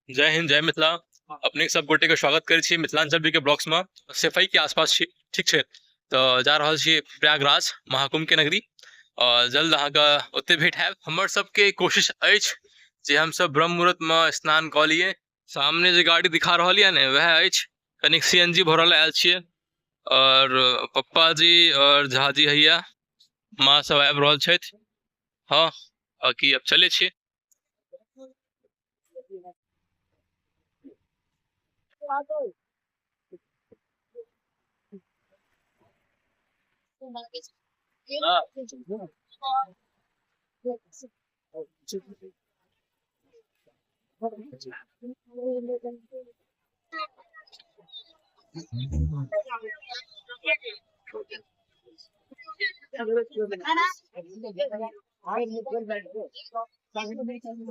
जय हिंद जय मिथिला। अपने सब गोटे के स्वागत करै छी मिथिलांचल बी के ब्लॉग्स में। सैफई के आसपास छी, ठीक छै। तो जा रहल छी प्रयागराज महाकुंभ के नगरी और जल्द अहाँके ओते भेंट हैब। हमर सबके कोशिश अछि जे हमसब ब्रह्म मुहूर्त में स्नान कऽ लिए। सामने जे गाड़ी दिखा रहल यऽ ने वएह अछि, कनिक सी एन जी भरल आयल छियै और पप्पा जी और झा जी हैया माँ सब आबि रहल छथि। हाँ बाकी अब चले छियै।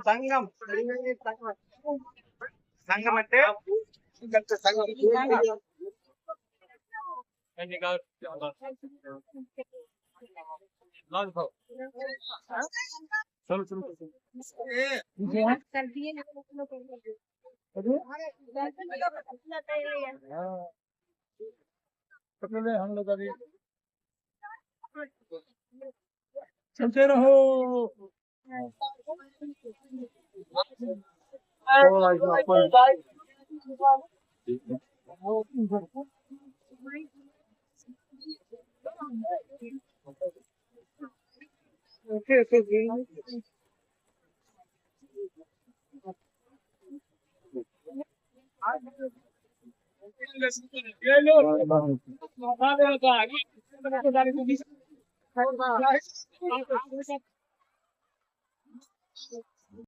సంగం సంగం అంటే సంగం। चलो चलो। हम लोग अभी चलते रहो। Okay okay.